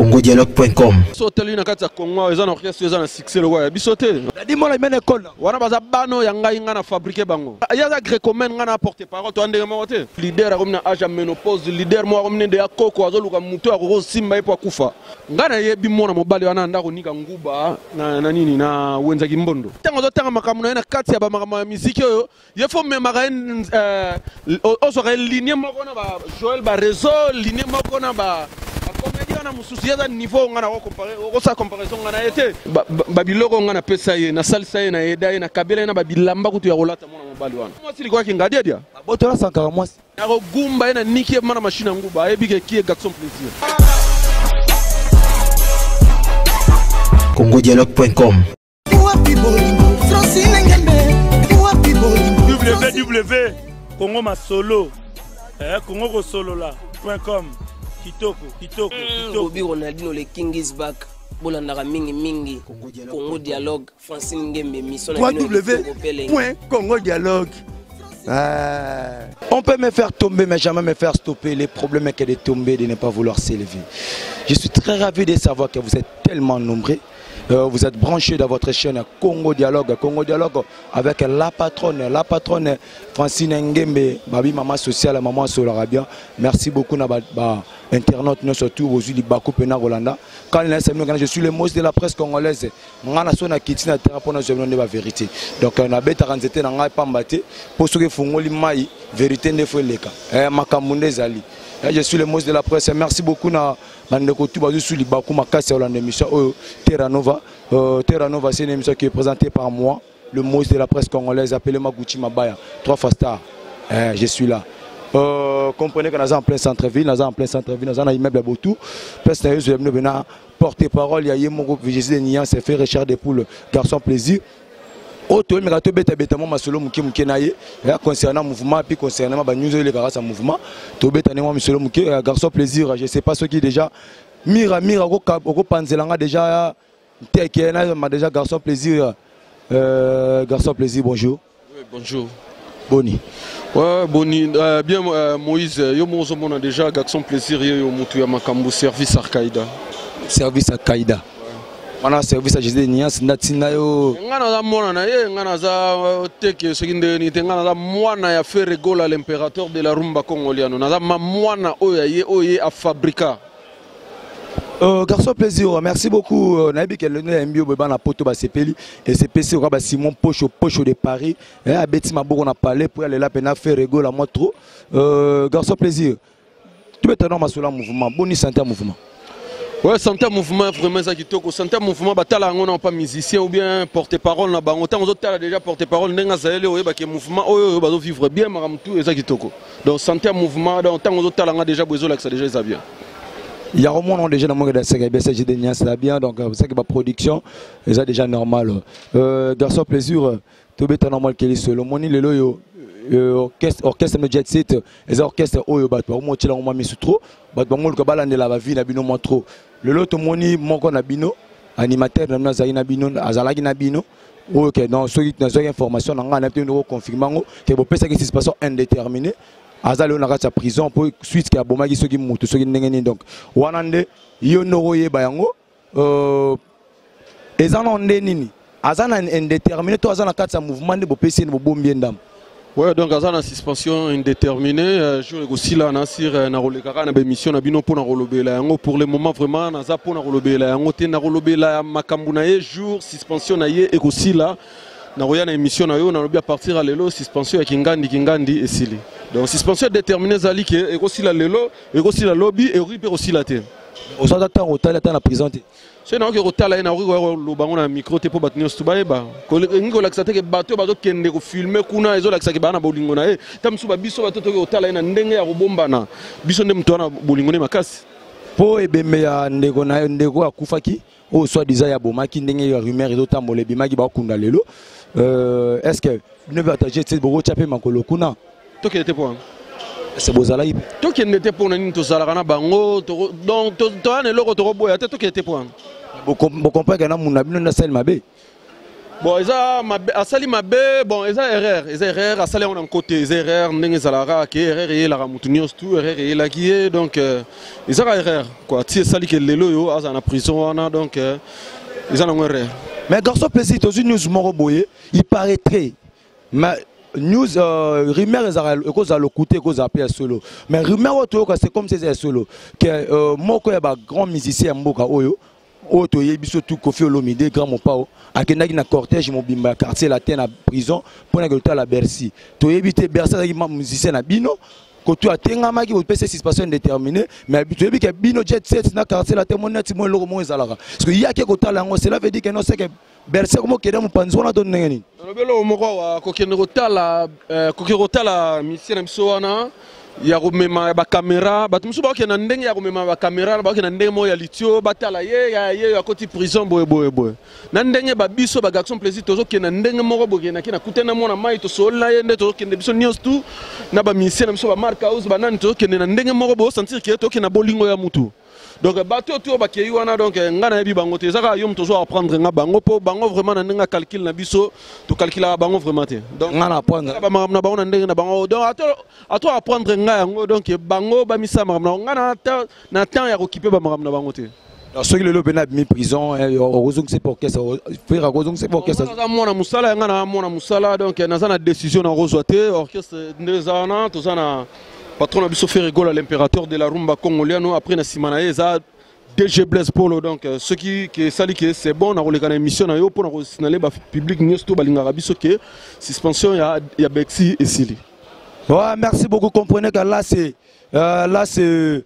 congodialogue.com So otali na kati ya Congo awa, eza na orchestre eza na succès lokola ya biso te. Dadi Mola imene école. Wana baza bana oyo ya ngai ngai na fabriquer bango. Ye aza grécomaine ngai na porte parole to ndenge moko te. Leader akomi na âge ya ménopause, leader moko akomi nde ya koko azoluka moto oyo akoki kosimba ye mpo akufa. Ngai nayebi mwana mobali wana ndako nika nguba na, na nini na wenza kimbondo. Ntango azotanga makambo na ye na kati ya ba makambo ya miziki oyo ye fo memaka ye ozwaka ye ligne moko na ba Joël ba réseau ligne moko na ba comédie wana mosusu ye aza niveau ngai nakosala comparaison ngai na ye te. Babiloko ngai napesa ye, nasalisa ye, nayeda ye, nakabela ye na babilamba kutu ya kolata mwana mobali wana. Mwasi likoyaki ngadi adia. Babotola Sankara mwasi. Nakogumba ye na niki ye mana machine ya nguba ayebi ke qui est garçon plaisir. Congodialogue.com Wapi bolingo Francine Ngembe Wapi bolingo www Congo Masolo eh, Congo kosolola.com kitoko kitoko kitoko. Bobby Ronaldinho le king is back bolandaka mingi mingi Congo Dialogue Francine Ngembe mission na bino ya kitoko pe elengi. www.congodialogue. On peut me faire tomber, mais jamais me faire stopper. Le problème est que de tomber, de ne pas vouloir s'élever. Je suis très ravi de savoir que vous êtes tellement nombreux. Vous êtes branchés dans votre chaîne Congo Dialogue. Congo Dialogue avec la patronne, la patronne Francine Ngembe, babi maman sociale, maman Solarabia. Merci beaucoup na ba, ba internautes, nous surtout aux Uli Bakou Pena Rolanda. Quand il y a je suis le mot de la presse congolaise. Nga na so na kiti na terrain pona zwa bino nde ba vérité. Donc na betaka nzete na ngai pamba te po soki efungoli mai vérité nde fo eleka. Makambo nde ezali. Je suis le mot de la presse. Merci beaucoup na bandeko tout bazo sous libaku makasi ya kolanda émission oyo Terra Nova. Terra Nova c'est une émission qui est présentée par moi, le mot de la presse congolaise appelé Maguchi Mabaya, 3 fois star. Je suis là. Comprenez que nous sommes en plein centre-ville, nous sommes en plein centre-ville, nous sommes dans l'immeuble Botou. Place na yo, nous sommes porte-parole, il y a Yemoko, Jésus de Nian, c'est fait Richard Despoule, garçon plaisir. Oto meka to beta beta mo masolo muke muke na ye, ya concernant mouvement puis concernant ba news le grâce à mouvement to beta ne mo masolo muke, ya garçon plaisir, je sais pas ce qui déjà mira mira ko ka, ko panzelanga déjà teke na ma déjà garçon plaisir. Garçon plaisir, bonjour. Oui, bonjour. Boni. Ouais, boni, bien Moïse, yo mo zo mona déjà garçon plaisir yo mutu ya makambo service Al-Qaïda. Service Al-Qaïda. Wana service ya Jésus de Nias, ndatina yo. Nga naza mwana na ye, nga naza teke soki ndenge nini te, nga naza mwana ya Ferre Gola, l'impérateur de la rumba congoliano. Naza ma mwana oyo ya ye, oyo ye a fabrica. Garçon plaisir, merci beaucoup. Nayebi ke lelo ya mbio bana poto ba sepeli et CPC oka ba Simon Pocho Pocho de Paris. Abeti maboko na palais pour aller là pena Ferre Gola moi trop. Garçon plaisir. Tu peux tenir masola mouvement, boni santé mouvement. Ouais, santé mouvement vraiment ça kitoko. Santé mouvement batala yango na pas musicien ou bien porte-parole na bango. Tant ozo tala déjà porte-parole ndenga zaele oyeba ke mouvement oyo oyo bazo vivre bien makambo tout eza kitoko. Donc santé mouvement donc tant ozo tala nga déjà bozo lakisa déjà eza bien. Il y a au moins déjà dans mon cas de BCG de Nias, c'est bien donc c'est que ma production c'est déjà normal. Garçon plaisir, tout bête normal qu'il est seul. Moni lelo yo orchestre, orchestre me jet set, les orchestres oyo bato ba mo tshela mo misu trop, bato ba ngolu ka balande la ba vie na bino mo trop. Lelo to moni moko na bino animateur na bino azali na bino, azalaki na bino. Oyo ke non soki na soki information na nga na te ndoko confirmer ngo ke bo pesa ki suspension indéterminée. Azali na kati ya prison po suite ke abomaki soki mutu soki ndenge nini donc wana nde yo ndoko yeba yango eza na nde nini aza na indéterminé to aza na kati ya mouvement nde bopesi ye nde bobombi ye ndambo. Ouais, donc aza na suspension indéterminée, jour ekosila na sir na kolekaka na bémission na bino mpona kolobela yango pour le moment vraiment naza mpona kolobela yango te, na kolobela ya makambo na ye jour suspension na ye ekosila na koya na émission na yo nalobi à partir ya lelo suspension ya Kingandi Kingandi esili. Donc suspension déterminée ezali ke ekosila lelo, ekosila lobi, ekoki mpe kosila te. Ozwaka ntango otali ata na prison te. Soki nakoki kotala ye, nakoki koya koloba ngo na micro te mpo bato nyonso to bayeba. Elingi kolakisa te ke bato oyo bazokende kofilme kuna ezolakisa ke baa na bolingo na ye. Ta mosusu ba biso bato tokoki kotala ye na ndenge ya kobombana. Biso nde moto wana bolingo ne makasi. Mpo ebembe ya ndeko na ye, ndeko akufaki, oyo soi-disant ya bomaki ndenge ya rumeur ezotambola ebimaki bakunda lelo. Est-ce que bino mpe bato ya Jet Set bokotya mpe makolo kuna? Tokende te mpo wana. Est-ce que bozalaki mpe? Tokende te mpo na nini tozalaka na bango, donc toya na eloko tokoboya te, tokende te mpo wana. Bocomprendre que na muna bino nde asali mabe? Bon, eza mabe, asali mabe. Bon, eza erreur, eza erreur, asali yango na nkote, eza erreur. Ndenge ezalaka ke erreur eyelaka motu nyonso tu, erreur eyelaki ye. Donc ezaka erreur quoi, ti esali ke lelo oyo azala na prison wana. Donc eza nango erreur. Mais Garçon Plaisir, tozwi news moko boye, il paraîtrait, mais news, rumeur ezalaka, ekozala lokuta, ekozala mpe ya solo, mais rumeur oyo toyoka, c'est comme si eza ya solo ke moko ya bagrand musicien ya mboka oyo toyebi biso tu, Kofi Olomide, grand mopao, akendaki na cortège mobimba ya Quartier Latin na prison mpona kotala Bercy. Toyebi te, Bercy azalaki musicien na bino koto, atengamaki, bopesa suspension indéterminée, mais toyebi ke bino Jet Set na Quartier Latin mo neti mo eloko moko ezalaka, parce que ye ake kotala yango, cela veut dire que non, c'est que Bercy akomokende mopanzi wana to ndenge nini? Nalobi eloko moko awa, kokende kotala, kokende kotala musicien na biso wana ya komema ya bacaméra, bato mosusu bakokende na ndenge ya komema bacaméra, bakokende na ndenge moko ya litio, batala ye ya ye oyo akoti prison boye boye boye. Na ndenge babiso bagarçon plaisir tozokende na ndenge moko bokendaki na kutani na mwana mai, tosoli na ye nde tozokende biso nyonso tu na bamusicien na biso, bamark house, banani, tozokende na ndenge moko boye, osentir ke tokende na bolingo ya mutu. Donc bato oyo tu oyo bakei wana, donc ngai nayebi bango te, eza kaka yo moto ozo apprendre nga bango, mpo bango vraiment na ndenge ya calcul na biso, tocalculaka bango vraiment te. Donc nga na apprendre bamakambo na bango na ndenge na bango. Donc ato apprendre ngai yango, donc bango bamisala makambo na bango, ngai na temps ya kokipe bamakambo na bango te. Donc, soki lelo mpena abimi prison, okozongisa mpe orchestre, frère, akozongisa mpe orchestre? Naza mwana mosala ya ngai, na mwana mosala, donc naza na décision na kozwa te. Orchestre nde eza wana, toza na patron na biso Ferre Gola, l'impérateur de la rumba congoliano. Après, na nsima na ye eza DG Blaise Polo. Donc soki ke esali ke c'est bon, nakoleka na émission na yo mpona kosignaler bapublic nyonso to balingaka biso ke suspension ya Bercy esili. Ouais, merci beaucoup. Comprenez que là c'est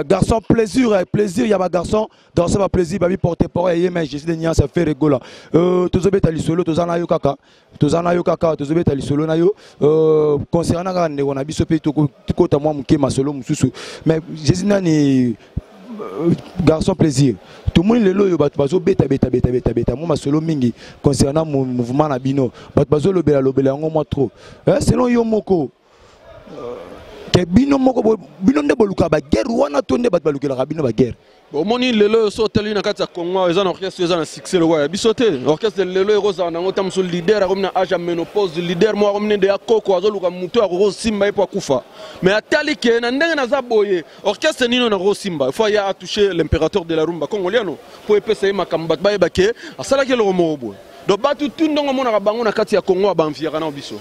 garçon plaisir, plaisir, il y a ma garçon, garçon va plaisir, babi porter parole et mais je suis de ça fait rigola. Tozobeta lisolo, tozana yo kaka, tozana yo kaka, tozobeta lisolo na yo. Concernant kaka ndeko na biso pe tokota mwa moke masolo mosusu. Mais je suis nani, garçon plaisir. Tomoni lelo oyo bato bazobeta beta beta beta beta mwa masolo mingi concernant mouvement na bino. Bato bazolobela lobela yango mwa trop. Selon yo moko, ke bino moko bino nde bolukaka baguerre wana to nde bato balukelaka bino baguerre? Omoni, lelo oyo so otali na kati ya Congo, eza na orchestre eza na succès lokola ya biso te. Orchestre lelo ekozala nango ta mosusu leader akomi na age ya ménopause, leader moko akomi nde ya koko, azoluka motu oyo akoki kosimba ye mpo akufa, mais atali ke na ndenge naza boye, orchestre nini oyo nakosimba? Faut aya atouche l'impérateur de la rumba congoliano mpo epesa ye makambo, bato bayeba ke asalaki eloko moko boye. Donc bato tu ndongo omonaka bango na kati ya Congo ya baenviaka nao biso.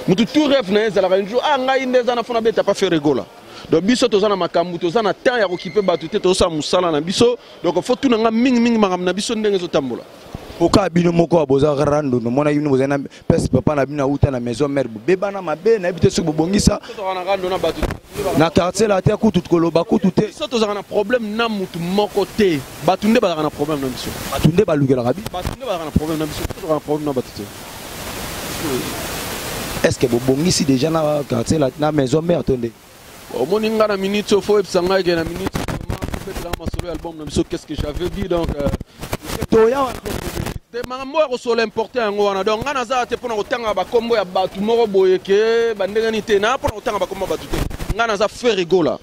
Motu tu rêve na ye ezalaka un jour, ah, ngai nde eza na fona beta pa Ferre Gola. Donc biso toza na makambo, toza na temps ya kokipe bato te, tozosala mosala na biso. Donc faut tuna nga mingimingi makambo na biso ndenge ezotambola. Oka bino moko ya boza rando, nomona bino bozali na pese papa na bino auta na maison mère, bobebana mabe, nayebi te soki bobongisa. Tozalaka na rando na bato na Quartier la te, kutu koloba kutu te. Biso tozalaka na problème na mutu moko te, bato nde bazalaka na problème na biso. Bato nde balukelaka bino? Bato nde bazalaka na problème na biso, biso tozalaka na problème na bato te. Est ce que bobongisi déjà na Quartier la na maison mère to nde? Omoni, nga na minute oyo, faut oyebisa ngai ke na minute obetelanga masolo ya album na biso, qu'est ce que j'avais dit? Donc toya wana. Te, makambo ya kosolola importe yango wana. Donc ngai naza te mpona kotanga bakombo ya bato moko boye ke bandenge nini te, naa mpona kotanga bakombo ya bato te. Ngai naza Ferre Gola.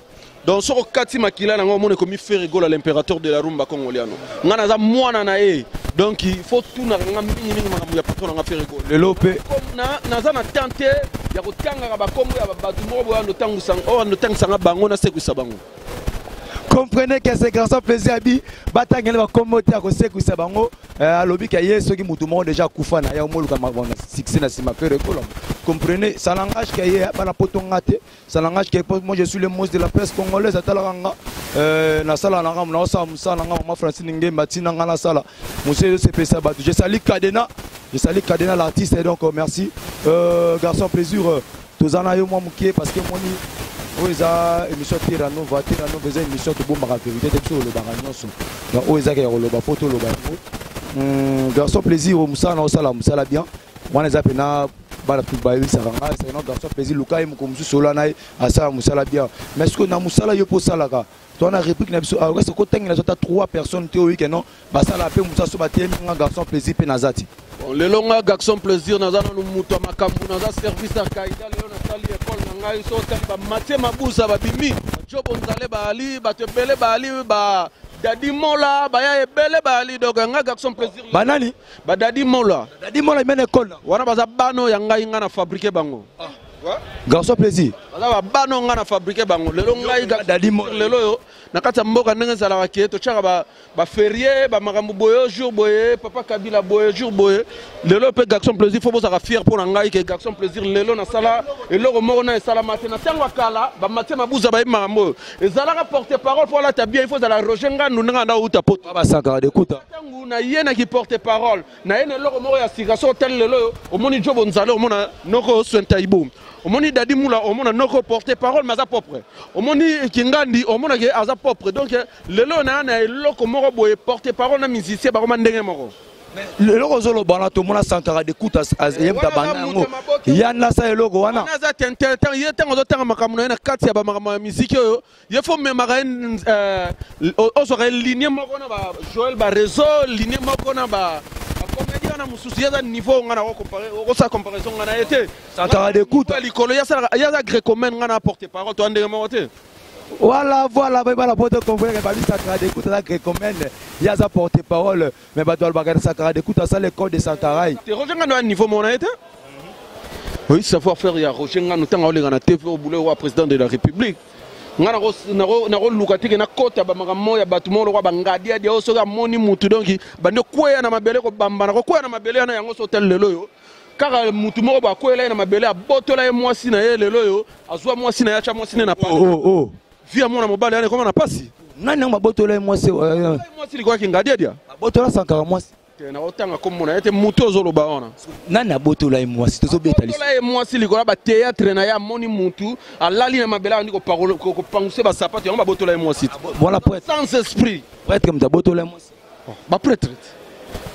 Donc soki okati makila nango, omona ekomi Ferre Gola, l'impérateur de la rumba congoliano. Ngai naza mwana na ye, donc il faut tunaka nga mingimingi makambo ya patron na nga Ferre Gola. Lelo mpe naza na temps te ya kotangaka bakombo ya bato moko boye oyo andotangisanga bango, nasekwisa bango. Comprenez que c'est garçon plaisir abi batangeli bakombo te, akosekwisa bango. Alobi ke ye soki motu moko déjà akufa na ye, omoluka makambo na succès na nsima Ferre Gola. Comprenez, ça langage ke ye bana poto nga te, ça langage ke moi je suis le mos de la presse congolaise. Atalaka nga, nasala na nga, naosala mosala na nga. Mama Francine Ngemba ntina nga nasala mosala ezosepesa bato. Je sali Cadena, je sali Cadena l'artiste. Donc merci, garçon plaisir, toza na yo mwa moke parce que moni oyo eza émission Terra Nova. Terra Nova eza émission tobombaka vérité te, biso olobaka nyonso. Donc oyo ezaka ya koloba, fo toloba yango. Garçon plaisir, mosala na osala mosala bien wana, eza mpena bana bayebisaka nga seno garçon plaisir, luka ye moko mosusu ola na ye asala mosala bien. Mais soki na mosala yo mpo osalaka to wana réplique na biso orchestre, kotangela so ata trois personnes te oyi ke non, basala mpe mosala so bateyemi nga garçon plaisir mpe naza ti. Bon, lelo nga garçon plaisir naza nanu moto ya makambo, naza service ya kaida. Lelo nasali ekole na ngai, so otali bamatie mabusa babimi, bajobo nzale baali, bato ebele baali ba. Dadi Mola baya ebele bayali, donc nga garçon plaisir. Banani? Badadi Mola. Dadi Mola imene école. Wana baza bano ya ngai, nga na fabriqué bango. Garçon plaisir. Baza babano, nga na fabriqué bango. Lelo ngai Dadi Mola. Lelo oyo na kati ya mboka, ndenge ezalaka ke totiaka baférié, bamakambo boye, jour boye papa Kabila boye, jour boye. Lelo mpe garçon plaisir, faut bozalaka fier mpo na ngai ke garçon plaisir lelo nasala eloko moko na esalama te na ntango ya kala. Bamatie Mabuza bayebi makambo oyo ezalaka. Porte parole, faut alata bien, il faut ezala Roger Ngandu ndenge anda outa poto. Basankara de kuta. Ntango na ye naki porte parole na ye na eloko moko ya sika, so otali lelo oyo, omoni Jobo Nzale, omona noko Swentaibo, omoni Dadi Mula, omona noko porte parole mais aza propre, omoni Kingandi, omona ke aza propre. Donc lelo oyo na eloko moko boye, porte parole na musicien bakoma ndenge moko. Eloko ozoloba wana, tomona Sankara de kuta yebta banda yango ya nasa eloko wana. Wana aza tente ye. Ntango azotanga makambo na ye na kati ya bamakambo ya misiki oyo, ye faut memaka ye, ozwaka ye ligne moko na ba Joel, bareseau ligne moko na bacomédie wana mosusu. Ye aza niveau nga na okosala comparaison nga na ye te. Sankara de kuta. Likolo ye aza grécomaine, nga na porte parole, toa ndenge moko te. Voilà, bana poto, comprendre babi Sankara de kuta aza grécomaine, ye aza porte parole, mais bato balobaka Sankara de kuta asala école de Sankarai. Te, Roger Ngando ya niveau moko na ye te. Oui, savoir faire ya Roger Ngando, ntango aolenga na TV obule wa président de la République, nga nakoluka teke nakota bamakambo ya bato moko lokwa bangadiadi oyo. Soki amoni mutu, donc bandi okweya na mabele, kobambana, kokweya na mabele wana yango. So otali lelo oyo, kaka mutu moko bakweyela ye na mabele, abotola ye mwasi na ye. Lelo oyo azwa mwasi na ye, atya mwasi ne na Oh, oh. Vie ya mwana mobali wana ekoma na pasi. Nani yango babotola ye mwasi? Mwasi likwaki ngadiadia. Babotola Sankara mwasi? Te, nakotanga kombo na ye te. Mutu ozoloba wana. Nani abotola ye mwasi? Tozobeta. Abotola ye mwasi likolo ya bateatre na ye. Amoni mutu alali na mabele, andi kopanguse basapato yango, babotola ye mwasi te. Voilà, prêtre. Sans esprit. Prêtre moto abotola ye mwasi. Baprêtre te,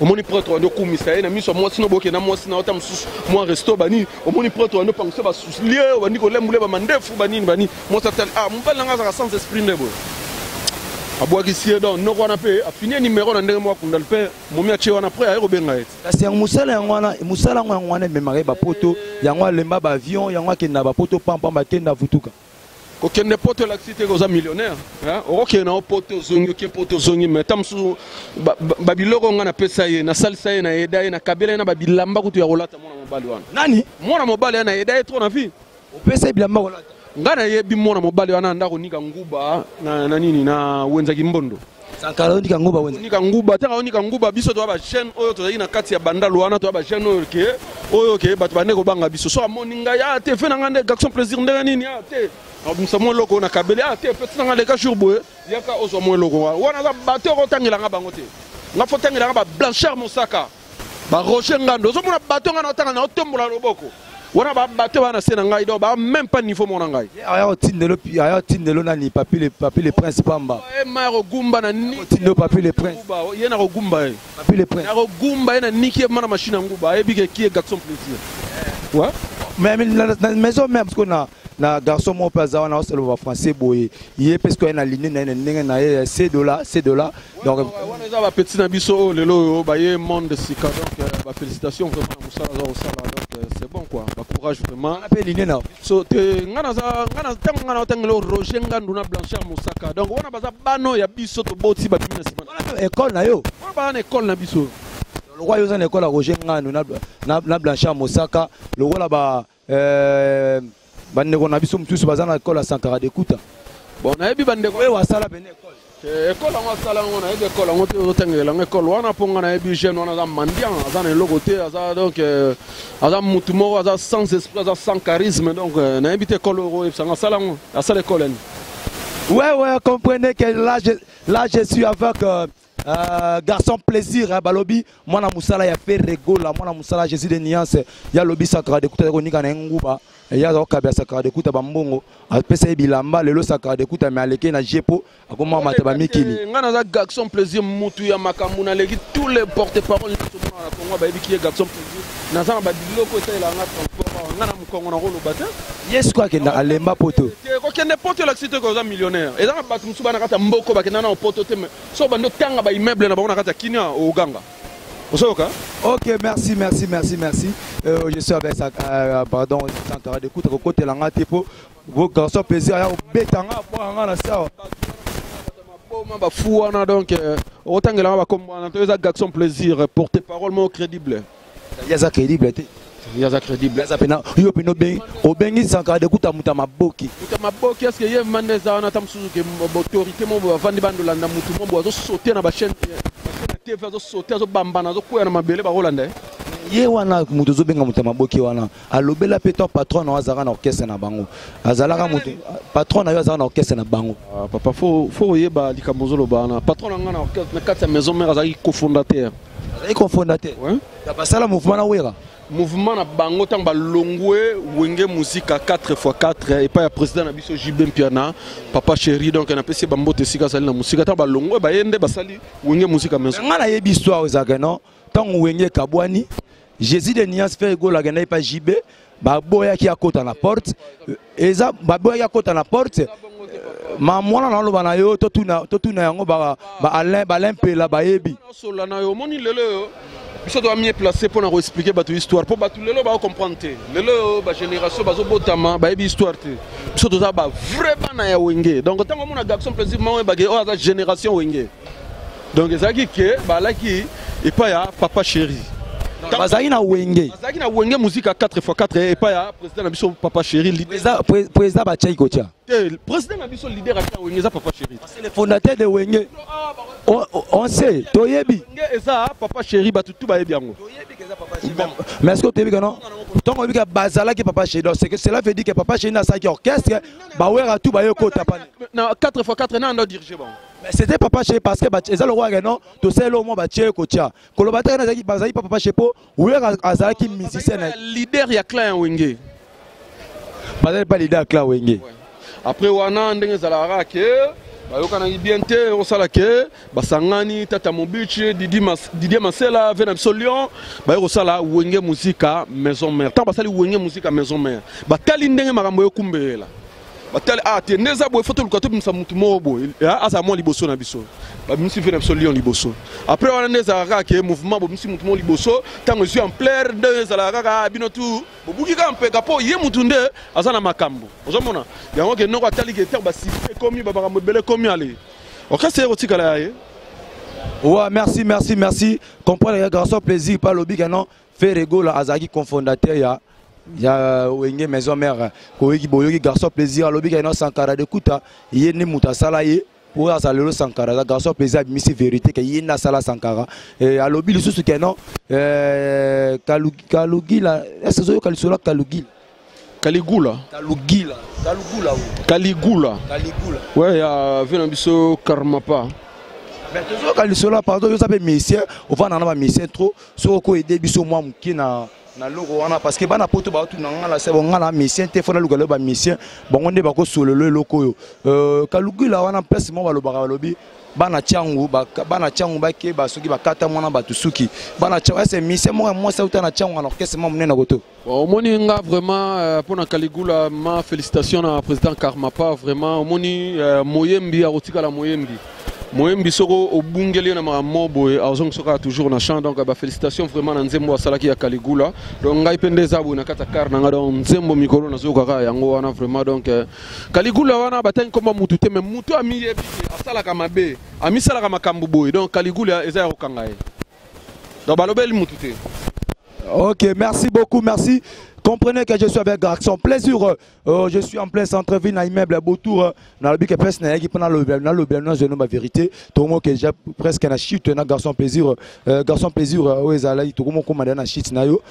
omoni prêtre wandi okumisa ye na miso ya mwasi no, boke na mwasi na ota mosusu mwa resto banini, omoni prêtre wandi opanguse basulie, obandi kolembule bamandefu banini banini, mwasi atali: "Ah, mobali nanga azalaka sans esprit nde boye." Abwakisi ye. Donc noko wana mpe afini ye numero na ndenge moko, akundali mpe momi atie wana près, aye kobenga ye te. Kasi yango mosala yango wana, mosala yango wana ememaka ye bapoto yango, alemba baavion yango, akende na bapoto pampamba, akende avutuka. Kokende poto elakisi te koza millionnaire. Okokende na yo poto, ozongi, oke poto, ozongi, mais ta mosusu babiloko nga napesa ye, nasalisa ye, nayeda ye, nakabela ye na babilamba kutu ya kolata, mwana mobali wana. Nani? Mwana mobali wana, nayeda ye trop na vie. Opesa ye bilamba kolata? Nga nayebi mwana mobali wana, ndako nika nguba na nini, na wenzaki mbondo. Sankara onika nguba wenza? Onika nguba. Ntango onika nguba, biso toya bajeune oyo tozalaki na kati ya bandalo wana, toya bajeune oyo ke oyo ke bato bande kobanga biso. So amoni ngai: "Ah te, fe na ngai nde garçon plaisir, ndenge nini? Ah te, abimisa mwa eloko na kabele. Ah te, petit na ngai, leka jour boye, yaka ozwa mwa eloko wana." Wana aza bato okotangelanga bango te. Nga faut tangelanga ba Blanchard Mosaka, ba Roger Ngando. Ozomona bato nga na otanga na otombola loboko wana, babato bana se na ngai, donc ba même pas niveau moko na ngai. Aya otindelo, aya otindelo nani? Papi le prince pamba. Ma ya kogumba na Otindelo Papi le prince. Ye na kogumba ye. Papi le prince. Na kogumba ye na niki ye ma na machine ya nguba, ayebi ke ki ye garçon plaisir, ouais. Mais na maison même, parce que na garçon moko mpe aza wana, osala bafrançais boye, ye mpe soki aye na ligne na ye na ndenge na ye, c dollar, c dollar, donc. Wana eza bapeti na biso oyo lelo oyo baye monde sika. Donc bafélicitation vraiment na mosala aza kosala. Donc c'est bon quoi, bacourage vraiment. Mpe ligne na So te, nga naza nga na ntango nga na otangela Roger Ngandu na Blanchard Mosaka, donc wana baza bano ya biso, toboti, babimi na nsima. École na yo. Wana baza na école na biso. Lokola yo oza na école ya Roger Ngandu na Blanchard Mosaka, lokola ba bandeko na biso mosusu baza na école ya Sankara de Kuta. Bon, nayebi bandeko. Oyo asala pene école. École yango, asala yango, nayebi école yango te. Ozotangela yango école wana mpo nga nayebi jeune wana aza mendiant, aza na eloko te, aza donc aza mutu moko aza sans esprit, aza sans charisme. Donc nayebi te école oyo oyebisanga asala yango, asala école yani. Ouais, comprenez que là, je suis avec garçon plaisir, hein, balobi, mwana musala ya Ferre Gola, mwana musala Jésus de Nuance, ya lobi Sankara de Kuta konika na nguba, ya za kabia Sankara de Kuta bambongo, apesa ye bilamba, lelo Sankara de Kuta mais aleke na jepo, akoma mata ba mikili. Nga naza garçon plaisir, mutu ya makambo, naleki tous les porte parole nyonso mona na Kongo, bayebi ki ye garçon plaisir. Naza na babiloko esalelaka nga transport awa, nga na mokongo nakoloba te. Ye sikoyo akenda alemba poto. Te, kokende poto elakisi te koza millionnaire. Eza na bato mosusu bana kati ya mboko bakenda na poto te, mais so bandi otanga baimmeuble na bango na kati ya Kinia, oganga osoyoka. Ok, merci, merci, merci, merci. Je suis avec sa, pardon, Sankara de Kuta, kotelanga te po, vos garçons plaisir ya obetanga po nga na sawa. Boma bafu wana, donc okotangelanga bakombo wana to eza Garçon Plaisir, porte parole moko crédible. Ye aza crédible te. Ye aza crédible. Aza pena yo pena obengi obengi Sankara Dekuta moto ya maboki. Moto ya maboki, est ce que ye mande eza wana? Ata mosusu ke autorité mo boye bavandi, bandolanda motu mo boye azosaute na bachaîne ya TV, azosaute, azobambana, azokwea na mabele, bakolanda ye. Ye wana moto ozobenga moto ya maboki wana, alobela mpe to patron na yo azalaka na orchestre na bango, azalaka moto patron na yo azalaka na orchestre na bango. Ah, papa, faut oyeba likambo ozoloba wana. Patron na nga na orchestre na kati ya maison mère azalaki cofondateur. Azalaki cofondateur. Ouais. Ya basala mouvement na Wera. Mouvement na bango, ntango balongwe Wenge Musica 4x4 epai ya président na biso JB Mpiana, papa chéri, donc napesi ye bambote esika azali na mosika. Ntango balongwe, baye nde basali Wenge Musica Maison. Nga nayebi histoire ezalaka non, ntango Wenge ekabwani, Jésus de Nuance, Ferre Gola akendaki pa JB, baboyaki akota na porte, eza baboyaki akota na porte. Ma mwana na oloba na yo, totuna totuna yango ba ba Alain, ba Alain Mpela bayebi. Osola na yo, omoni lelo oyo biso toza mieux placé mpona koexpliquer bato histoire, mpo bato lelo bakocomprendre te. Lelo oyo bagénération bazobotama bayebi histoire te. Biso toza bavrai bana ya Wenge, donc ntango omona Garçon Plaisir ma oyebake oyo aza génération Wenge. Donc ezalaki ke balaki epai ya papa chéri. Bazalaki na Wenge. Bazalaki na Wenge Musica 4x4 epai ya président na biso papa chéri, leader. Président batiaki kotia. Te, président na biso, leader ati ya Wenge eza papa chéri. C'est le fondateur de Wenge, on sait, toyebi. Wenge eza papa chéri, bato tu bayebi yango. Mais est-ce que toyebi que non, ntongo oyebi ke bazalaki papa chéri, donc c'est que cela veut dire que papa chéri nasalaki orchestre, bawera tu baye kota pana. Na 4x4 na ando dirige bango. Mais c'était papa chéri, parce que eza lokola ke non, tosali eloko moko batie kotia koloba te nazalaki bazalaki pa papa chéri, mpo Wera azalaki musicien na leader ya clan ya Wenge. Bazali pa leader ya clan Wenge. Après wana, ndenge ezalaka kaka ke bayokanaki bien te, osala ke basangani, tata Mobici, Didier Masela ve na biso Lion, baye kosala Wenge Musica Maison Mère. Ntango basali Wenge Musica Maison Mère, batali ndenge makambo ekumbela, batali ah te, nde eza boye, faut toluka tobimisa motu moko boye azala mwa liboso na biso. Babimisi ve na biso Lion liboso. Après wana, nde ezalaka kaka ke mouvement bobimisi motu moko liboso, ntango ezwi ampleur, nde ezalaka kaka bino tu bobuki kaka mpeka, mpo ye mutu nde aza na makambo. Ozomona yango ke noko atali ke ntango basite ekomi bamakambo ebele ekomi, ale orchestre ye kotikala ya ye. Ouais, merci, merci, merci. Comprendre que Garçon Plaisir, pas lobby que non, Ferre Gola azalaki cofondateur ya Wenge Maison Mère. Koyoki boyoki Garçon Plaisir alobi que non, Sankara de Kuta, ye nde moto asala ye. Oyo azala lelo Sankara, aza Garçon Plaisir abimisi vérité ke ye nde asala Sankara. Eh, alobi lisusu ke non, eh, Kalugila, est-ce que ozoyoka lisolo ya Kalugila? Kaligula. Kalugila, Kalugula oyo. Kaligula. Kaligula. Ouais, ya ve na biso Karmapa. Mais tozoyoka lisolo, pardon, yoza mpe musicien, ovanda na bamusicien trop, soki okoyede biso mwa moke na loko wana, parce que bana poto baotuna nga na sebo, nga na musicien te, fo naluka lelo bamusicien bango nde bakosolola eloko oyo. Kalugila wana, place moko balobaka, balobi bana tiangu, bana tiangu bakeba soki bakata mwana bato suki. Bana tiangu ese musicien moko ya mwasi auta na tiangu na orchestre mwa monene koto. Bon, omoni nga vraiment mpona Kaligula, ma félicitation na président Karmapa. Vraiment omoni moyembi akotikala moyembi. Moyembi soko obungeli ye na makambo moko boye, azongisa kaka toujours na champ. Donc bafélicitation vraiment na nzembo asalaki ya Kaligula. Donc ngai mpe nde eza boye na kati ya car na ngai, donc nzembo mikolo nazoyoka kaka yango wana vraiment. Donc Kaligula wana, batangi komba mutu te, mais mutu amiyebi ke asalaka mabe, amisalaka makambo boye, donc Kaligula eza ya kokanga ye. Donc balobeli mutu te. Ok, merci beaucoup, merci. Comprenez que je suis avec Garçon Plaisir. Je suis en plein centre-ville, dans l'immeuble Beautour. Dans le but que presque na équipe dans le dans ma vérité. Tout le monde que j'ai presque na chute na Garçon Plaisir. Garçon Plaisir, ezala tout le monde comme na chute na yo.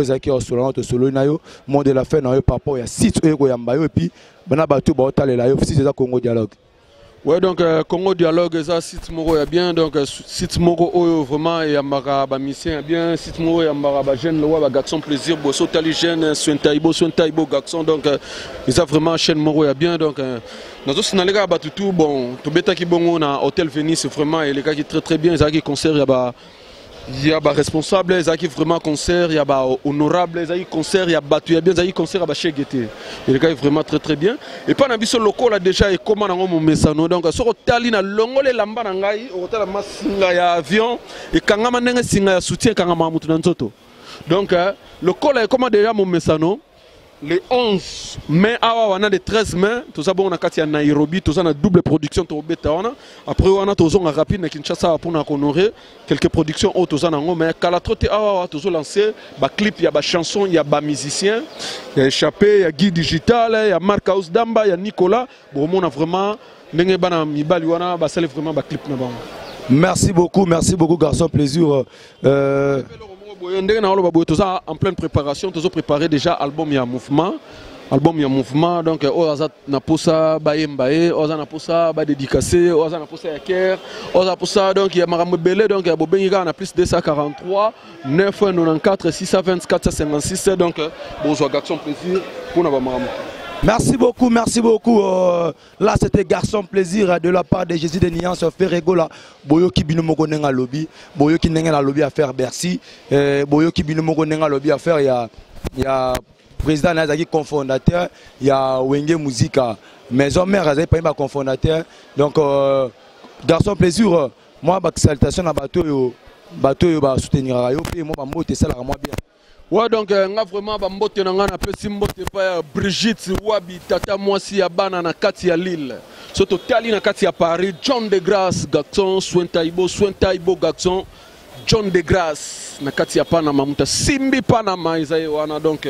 Ezala ki solo to solo na yo. Mot de la fin na yo par rapport ya site oyo yamba yo et puis bana bato ba otalela yo site eza Congo Dialogue. Ouais, donc Congo Dialogue eza site moko ya bien, donc site moko oyo vraiment eyambaka bamusicien ya bien, site moko eyambaka bajeune lowa ba Garçon Plaisir, boso tali jeune Swentaibo, Swentaibo Garçon, donc eza vraiment chaîne moko ya bien. Donc nazosinale kaka bato tout. Bon, tobetaki bongo na Hôtel Venise, vraiment elekaki très très bien. Ezalaki concert ya baresponsable, ezalaki vraiment concert ya bahonorable, ezalaki concert ya bato ya bien, ezalaki concert ya bashege te. Elekaki vraiment très très bien. Epai na biso lokola déjà ekóma nango momesano, donc soki otali na longola elamba na ngai, okotala masinga ya avion ekangama ndenge singa ya soutien ekangama motu na nzoto. Donc lokola ekóma déjà momesano. Le 11 mai awa wana, le 13 mai toza bongo na kati ya Nairobi, toza na double production tobeta wana. Après wana tozonga rapide na Kinshasa awa mpona kohonorer quelques productions oyo toza nango. Mais kala trop te, awa awa tozolance baclip ya bachanson ya bamusicien ya Échappé, ya Guy Digital, ya Mark House Damba, ya Nicolas. Bokomona vraiment ndenge bana mibali wana basali vraiment baclip na bango. Merci beaucoup, merci beaucoup, garçon plaisir. Boye ndenge na oloba boye, toza en pleine préparation, tozo préparer déjà album ya mouvement, album ya mouvement. Donc oyo aza na posa bayemba ye, oyo aza na posa badédicace, oyo aza na posa ya cœur, oyo aza na posa donc ya makambo ebele, donc ya bobengi kaka na +243 994 624 56. Donc bozwa garçon plaisir mpona bamakambo. Merci beaucoup, merci beaucoup. Là, c'était Garçon Plaisir de la part de Jésus de Nuance, Ferre Gola. Boyoki bino moko ndenge alobi. Boyoki ndenge alobi affaire Bercy. Boyoki bino moko ndenge alobi affaire ya président azaki cofondateur ya Wenge Musica Maison Mère, azali parmi ba cofondateur. Donc Garçon Plaisir, moi ba salutation na bato oyo ba soutenir yo pe moi ba mbote esalaka moi bien. Ouais, donc nga vraiment bambote na nga, napesi mbote epai ya Brigitte Wabi, tata mwasi ya bana na kati ya Lille. So totali na kati ya Paris, John de Grâce, garçon soin taibo, soin taibo, garçon John de Grâce na kati ya Panama, moto asimbi Panama eza ye wana. Donc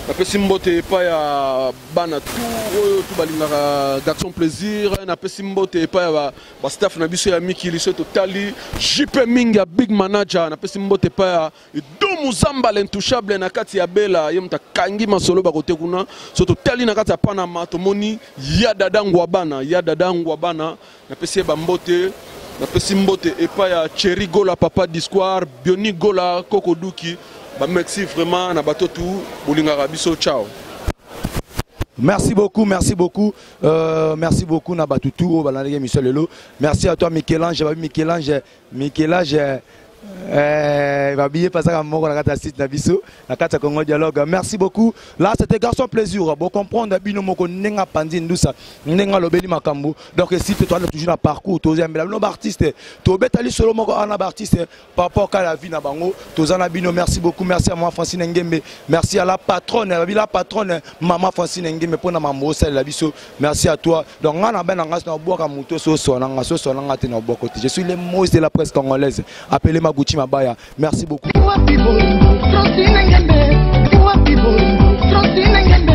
napesi mbote epai ya bana tu oyo tu balingaka garçon plaisir. Napesi mbote epai ya bastaff na biso ya mikili. So totali JP mingi ya big manager, napesi mbote epai ya Dumu Zamba, l'intouchable na kati ya Bela, ye moto akangi masolo bakote kuna. So totali na kati ya Panama, tomoni ya Dada Ngwabana, ya Dada Ngwabana, napesi ye bambote. Napesi mbote epai ya Cheri Gola, papa Disquar, Bioni Gola, Koko Duki. Bamerci vraiment na bato tu bolingaka biso. Ciao. Merci beaucoup, merci beaucoup. Merci beaucoup na batutu oyo balandaki émission lelo. Merci à toi Michel-Ange, babi Michel-Ange, Michel-Ange babiye pasaka moko na kati ya site na biso na kati ya Congo Dialogue. Merci beaucoup. Là, c'était Garçon Plaisir. Bon comprendre bino moko ndenge apandi ndusa, ndenge alobeli makambo. Donc si tu toujours na parcours, tozambela bino baartiste, tobetali solo moko ana baartiste par rapport à la vie na bango, toza na bino. Merci beaucoup. Merci à moi Francine Ngembe. Merci à la patronne, babi la patronne maman Francine Ngembe pona mambo osalela biso. Merci à toi. Donc nga na bena nga na bwaka moto so so na nga so so na nga te na bwako te. Je suis le Moïse de la presse congolaise. Appelez Maguchi Mabaya. Merci beaucoup. Wapi bolingo Francine Ngembe, wapi bolingo Francine Ngembe.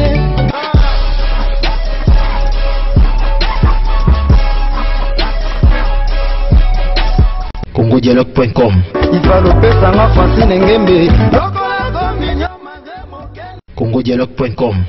congodialogue.com. Ifalopesanga Francine Ngembe. congodialogue.com.